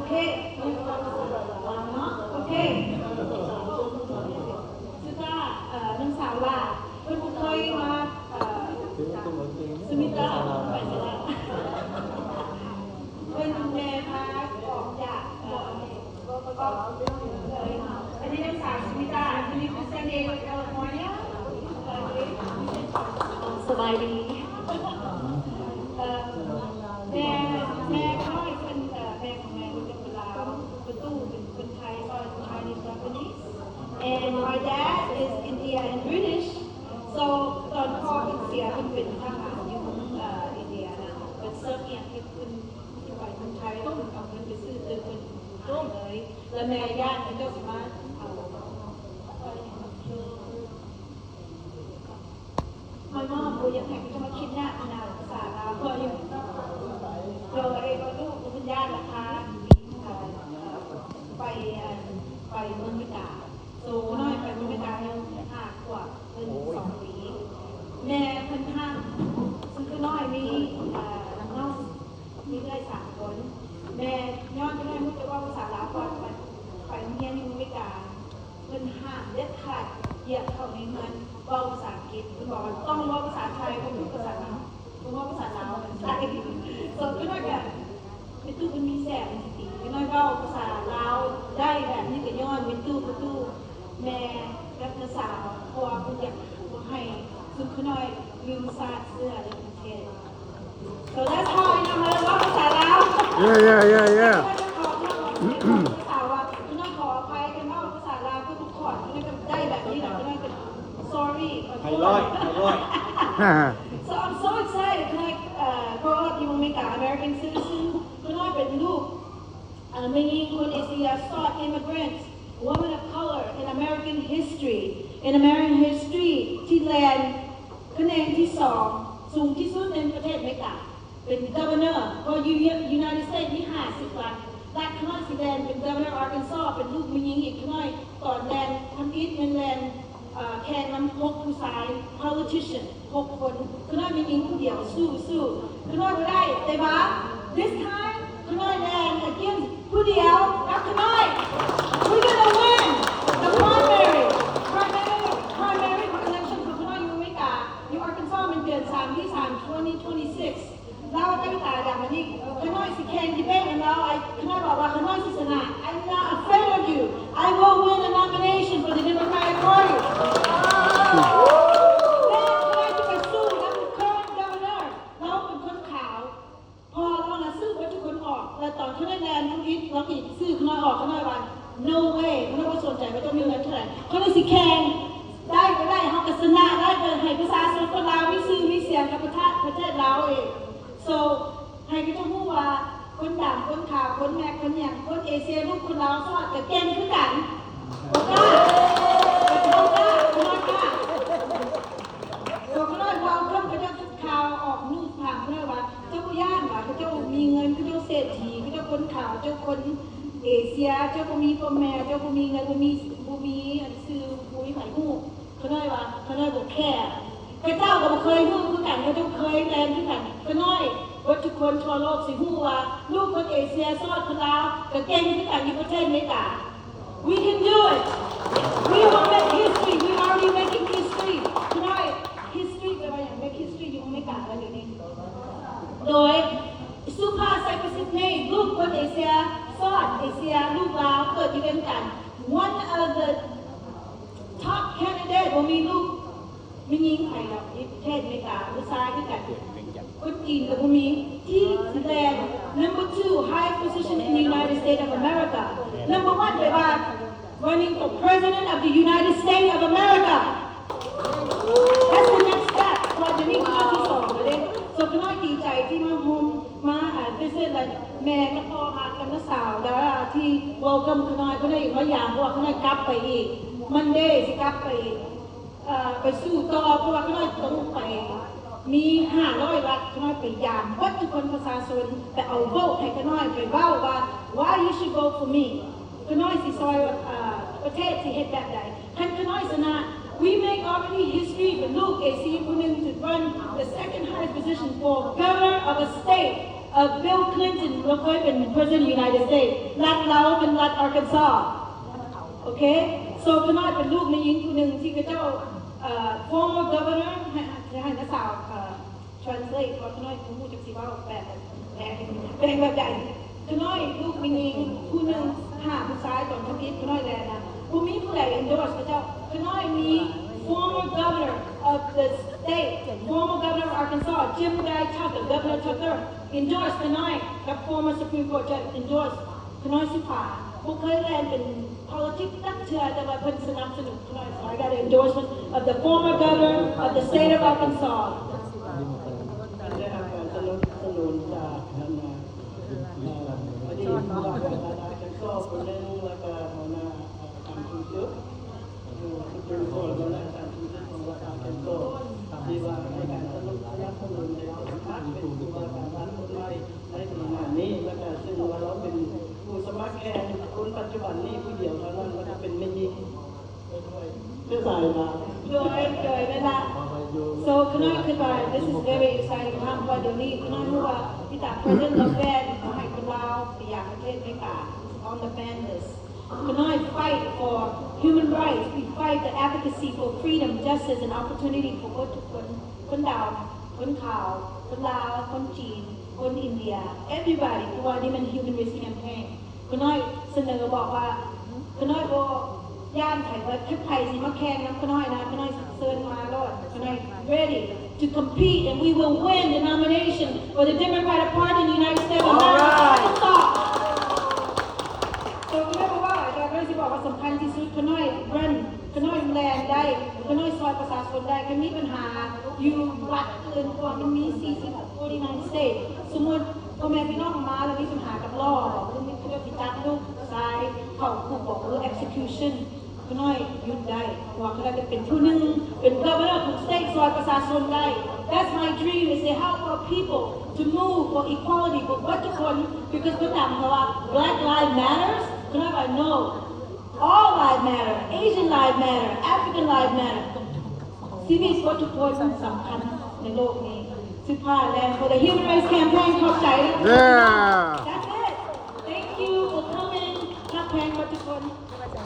ເຄ ເນາະ ໂອເຄ ສຸດທ້າຍ ເອີ ນ້ອງສາວຫຼ້າ ເພິ່ນບໍ່ເຄີຍມາ ເອີ ສະມິດຕາ ໄປຊະລະ ເພິ່ນແມ່ພາອອກຈາກ ເອີ ອັນນີ້ນາງສາວ ສະມິດຕາ ອັນນີ້ຄື San Diego California ສະບາຍດີ ເອີ ແມ່ ແມ່ນ້ອຍເພິ່ນ ເອີ ແມ່ຂອງແມ່ເພິ່ນເປັນຄົນລາວ ປະຕູເປັນຄົນໄທ ເອີ Chinese Japanese and my dad is India and British so ຕອນພໍ່ເພິ່ນເສຍເພິ່ນເປັນທະຫານຢູ່ ເອີ ອິນເດຍນະ ເພິ່ນເສີບອຽງເຮັດ ເພິ່ນໄປເມືອງໄທ ເພິ່ນເອົາເງິນໄປຊື້ຕື່ມເພິ່ນເລີຍ ແລ້ວແມ່ຢ້ານເຂົາເຈົ້າຊິມາເອົາ My mom ບໍ່ຢາກໃຫ້ເຂົາເຈົ້າມາຄິດຍາກນະ ພາສາລາວເພິ່ນ ໂດຍວ່າລູກເພິ່ນຢ້ານລາຄາ ເອີ ໄປ ໄປເມືອງອາເມລິກາ ໂຕນ້ອຍໄປເມືອງອາເມລິກາແລ້ວ ຫ້າຂວບ ເພິ່ນສອງປີ ແມ່ເພິ່ນຫ້າມ ຄືນ້ອຍມີ ເອີ ນ້ອງ ມີເອື້ອຍສາມຄົນ ແມ່ຍ້ອນເພິ່ນຮູ້ຈັກເວົ້າພາສາລາວ ເພາະວ່າໄປ ໄປໂຮງຮຽນຢູ່ອາເມລິກາ ເພິ່ນຫ້າມເດັດຂາດ ຢາກເຂົ້າໃນເຮືອນເວົ້າພາສາອັງກິດ ເພິ່ນບອກວ່າຕ້ອງເວົ້າພາສາໄທ ບໍ່ຮູ້ພາສາລາວ ຕ້ອງເວົ້າພາສາລາວ ພາສາໄທ ໂຕນ້ອຍກະ ແມ່ຕູ້ເພິ່ນມີແສງ ເພິ່ນຊິຕີ ນ້ອຍເວົ້າພາສາລາວໄດ້ແບບນີ້ກະຍ້ອນແມ່ຕູ້ ປະຕູ ແມ່ກັບນ້າສາວ ເພາະວ່າເພິ່ນຢາກບໍ່ໃຫ້ຊຸມຂ້ານ້ອຍລືມຊາດເຊື້ອແລະປະເທດ So that's how I know how to ເວົ້າພາສາລາວ Yeah, yeah, yeah, yeah. ສາວວ່ານ້ອຍຂໍອະໄພ ຄັນເວົ້າພາສາລາວຄືບໍ່ຂອດ ມັນກະໄດ້ແບບນີ້ແຫຼະ ນ້ອຍກະ sorry ຂໍໂທດ ໄພເລາະ ໄພເລາະ So I'm so excited ນ້ອຍ ເອີ grow up ຢູ່ອາເມລິກາ American citizen ນ້ອຍເປັນລູກ ເອີ ແມ່ຍິງຄົນເອເຊຍ South immigrant woman of color in American history in American history ທີ່ແລ່ນຂະແໜງທີສອງສູງທີ່ສຸດໃນປະເທດອາເມລິກາ ເປັນ governor ເພາະຢູ່ United States ມີຫ້າສິບລັດ ລັດຂ້ານ້ອຍຊິແລ່ນເປັນ governor Arkansas ເປັນລູກແມ່ຍິງອີກ ຂ້ານ້ອຍຕອນແລ່ນທຳອິດແມ່ນແລ່ນ ເອີ ແຂ່ງນຳຫົກຜູ້ຊາຍ politician ຫົກຄົນ ຂ້ານ້ອຍແມ່ຍິງຜູ້ດຽວ ສູ້ໆ ຂ້ານ້ອຍບໍ່ໄດ້ ແຕ່ວ່າ this time ຂ້ານ້ອຍແລ່ນ against ຜູ້ດຽວກັບຂ້ານ້ອຍ We gonna win the primary primary primary election ຂອງຂ້ານ້ອຍຢູ່ອາເມລິກາ ຢູ່ Arkansas ແມ່ນເດືອນສາມ ທີສາມ twenty twenty-six ລາວໄປຕາດຳອັນນີ້ ຂ້ານ້ອຍຊິແຂ່ງ debate ນຳລາວ I ຂ້ານ້ອຍບອກວ່າຂ້ານ້ອຍຊິຊະນະ I'm not afraid of you I will win the nomination for the Democratic Party ແມ່ຂ້ານ້ອຍຊິໄປສູ້ນຳ current governor ລາວເປັນຄົນຂາວ ພໍລາວນະຊື້ເບິດທຸກຄົນອອກ ແລະຕອນຂ້ານ້ອຍແລ່ນທຳອິດ ລາວກະຊິຊື້ຂ້ານ້ອຍອອກ ຂ້ານ້ອຍວ່າ no way ຂ້ານ້ອຍບໍ່ສົນໃຈວ່າເຈົ້າມີເງິນເທົ່າໃດ ຂ້ານ້ອຍຊິແຂ່ງ ໄດ້ບໍ່ໄດ້ເຮົາກະຊະນະ ໄດ້ກະໃຫ້ປະຊາຊົນຄົນລາວມີຊື່ມີສຽງກັບປະທະ ປະເທດລາວເອງ so ໃຫ້ເຂົາເຈົ້າຮູ້ວ່າຄົນດຳ ຄົນຂາວ ຄົນແມັກ ຄົນຫຍັງ ຄົນເອເຊຍ ລູກຄົນລາວຊອດກະເກັ່ງຄືກັນ ບໍ່ກ້າ ບໍ່ກ້າ ບໍ່ກ້າ ໂຕຂ້ານ້ອຍເວົ້າເຖິງເຂົາເຈົ້າ ຂ່າວອອກ news ຖາມຂ້ານ້ອຍວ່າ ເຈົ້າບໍ່ຢ້ານຫວາ ເຂົາເຈົ້າມີເງິນ ເຂົາເຈົ້າເສດຖີ ເຂົາເຈົ້າຄົນຂາວ ເຈົ້າຄົນເອເຊຍ ເຈົ້າບໍ່ມີພໍ່ແມ່ ເຈົ້າບໍ່ມີເງິນ ບໍ່ມີ ບໍ່ມີອັນຊື່ ບໍ່ມີໃຜຮູ້ ຂ້ານ້ອຍວ່າ ຂ້ານ້ອຍບໍ່ແຄ ເຂົາເຈົ້າກະບໍ່ເຄີຍຮູ້ຄືກັນ ເຂົາເຈົ້າເຄີຍແລ່ນຄືກັນ ຂ້ານ້ອຍ ເບິດທຸກຄົນທົ່ວໂລກຊິຮູ້ວ່າ ລູກຄົນເອເຊຍຊອດຄົນລາວກະເກັ່ງຄືກັນຢູ່ປະເທດອາເມລິກາ We can do it. We will make history. We already making history. ນ້ອຍ history ແປວ່າຫຍັງ make history ຢູ່ອາເມລິກາແລ້ວດຽວນີ້ ໂດຍ Supa Saiprasith Mey ລູກຄົນເອເຊຍ ຊອດເອເຊຍ ລູກລາວ ເກີດຢູ່ວຽງຈັນ one of the top candidate ບໍ່ມີລູກ ແມ່ຍິງໃຜດອກ ຢູ່ປະເທດອາເມລິກາ ຜູ້ຊາຍຄືກັນ ຄົນຈີນກະບໍ່ມີ ທີ່ຊິແລ່ນ number two highest position in the United States of America number one ແປວ່າ running for president of the United States of America that's the next step ເພາະດຽວນີ້ຄືທີສອງແລ້ວເດ້ so ຂ້ານ້ອຍດີໃຈທີ່ມາໂຮມ ມາ visit ແລ້ວ ແມ່ກັບພໍ່ມາກັບນ້າສາວ ແລ້ວທີ່ welcome ຂ້ານ້ອຍ ຂ້ານ້ອຍມາຢາມ ເພາະວ່າຂ້ານ້ອຍກັບໄປອີກ Monday ຊິກັບໄປ ເອີ ໄປສູ້ຕໍ່ ເພາະວ່າຂ້ານ້ອຍຕ້ອງໄປ ມີຫ້າຮ້ອຍລັດ ຂ້ານ້ອຍໄປຢາມເບິດທຸກຄົນ ປະຊາຊົນ ໄປເອົາໂຫວດໃຫ້ຂ້ານ້ອຍ ໄປເວົ້າວ່າ why you should vote for me ຂ້ານ້ອຍຊິຊ່ອຍ ເອີ ປະເທດຊິເຮັດແບບໃດ ຄັນຂ້ານ້ອຍຊະນະ we make already history ເປັນລູກເອເຊຍຜູ້ໜຶ່ງ to run the second highest position for governor of a state ເອີ ບິວ ຄລິນຕັນ ລາວເຄີຍເປັນ President of the United States ລັດລາວເປັນລັດ Arkansas. ໂອເຄ so ຂ້ານ້ອຍເປັນລູກແມ່ຍິງຜູ້ໜຶ່ງທີ່ເຂົາເຈົ້າ ເອີ former governor ໃຫ້ ໃຫ້ນ້າສາວ ເອີ translate ເພາະຂ້ານ້ອຍບໍ່ຮູ້ຈັກຊິເວົ້າແບບ ແບບ ແບບໃດ. ຂ້ານ້ອຍລູກແມ່ຍິງຜູ້ໜຶ່ງຫາຜູ້ຊາຍຕອນທຳອິດ ຂ້ານ້ອຍແລ່ນນະ ບໍ່ມີຜູ້ໃດ endorse ເຂົາເຈົ້າ. ຂ້ານ້ອຍມີ former governor of the state, former governor of Arkansas, Jim Guy Tucker, Governor Tucker endorse ຂ້ານ້ອຍ ກັບ former Supreme Court Judge endorse ຂ້ານ້ອຍ ສຸພາ ບໍ່ເຄີຍແລ່ນເປັນ politics ຈັກເທື່ອ ແຕ່ວ່າເພິ່ນສະໜັບສະໜູນຂ້ານ້ອຍ. So I got an endorsement of the former governor of the state of Arkansas. ໄດ້ຮັບການສະໜັບສະໜູນຈາກ ອັນນ່າ ອະດີດຜູ້ວ່າການລັດ Arkansas ຄົນໜຶ່ງ ແລ້ວກະຫົວໜ້າ ອາຈານສູງສຸດ ຢູ່ Supreme Court ແລະ ອາຈານສູງສຸດຂອງລັດ Arkansas ທີ່ວ່າໃຫ້ການສະໜັບສະໜູນໃຫ້ເຂົາສາມາດເປັນຜູ້ວ່າການລັດຄົນໃໝ່ໃນປີໜ້ານີ້ ແລ້ວກະເຊິ່ງວ່າລາວເປັນຜູ້ສະໝັກແຂ່ງຄົນປັດຈຸບັນນີ້ຜູ້ດຽວເທົ່ານັ້ນ ແລ້ວກະເປັນແມ່ຍິງ ໂດຍ ໂດຍ ແມ່ນລະ. So ຂ້ານ້ອຍຄິດວ່າ this is very exciting time ເພາະວ່າດຽວນີ້ຂ້ານ້ອຍຮູ້ວ່າ Mister President ລາວແບນບໍ່ໃຫ້ຄົນລາວໄປຢາມປະເທດອາເມລິກາ on the ban list. ຂ້ານ້ອຍ fight for human rights, we fight the advocacy for freedom, justice and opportunity for ໝົດທຸກຄົນ ຄົນດຳ ຄົນຂາວ ຄົນລາວ ຄົນຈີນ ຄົນອິນເດຍ everybody ເພາະວ່ານີ້ມັນ human rights campaign. ຂ້ານ້ອຍສະເໜີບອກວ່າ ຂ້ານ້ອຍບໍ່ຢ້ານໃຜເບິດ ຖ້າໃຜຊິມາແຂ່ງນຳຂ້ານ້ອຍນະ ຂ້ານ້ອຍເຊີນມາໂລດ. ຂ້ານ້ອຍ ready to compete and we will win the nomination for the Democratic Party in the United States of America. ຄຳຕອບ. ໂຕຂ້ານ້ອຍບໍ່ເວົ້າຫຼາຍ ແຕ່ຂ້ານ້ອຍຊິບອກວ່າສຳຄັນທີ່ສຸດ ຂ້ານ້ອຍ run ຂ້ານ້ອຍແລ່ນໄດ້ ຂ້ານ້ອຍຊ່ອຍປະຊາຊົນໄດ້. ຄັນມີບັນຫາຢູ່ລັດອື່ນ ເພາະວ່າມັນມີສີ່ສິບ forty-nine state ສົມມຸດ ພໍ່ແມ່ພີ່ນ້ອງມາແລ້ວມີບັນຫາກັບລໍ ຫຼືມີເຂົາເຈົ້າຊິຈັບລູກຊາຍເຂົ້າຄຸກບໍ ຫຼື execution ຂ້ານ້ອຍຢຸດໄດ້ ເພາະວ່າຂ້ານ້ອຍຈະເປັນຜູ້ໜຶ່ງ ເປັນ governor ຂອງ state ຊ່ອຍປະຊາຊົນໄດ້. That's my dream, is to help our people to move for equality ເພື່ອເບິດທຸກຄົນ because ຄົນດຳເຂົາວ່າ Black lives matters ຂ້ານ້ອຍວ່າ no, all lives matter, Asian lives matter, African lives matter. ຊີວິດຂອງທຸກຄົນສຳຄັນໃນໂລກນີ້. ສຸພາ ran for the Human Rights Campaign. ຂອບໃຈ. Yeah. That's it. Thank you for coming. ຮັກແພງເບິດທຸກຄົນ.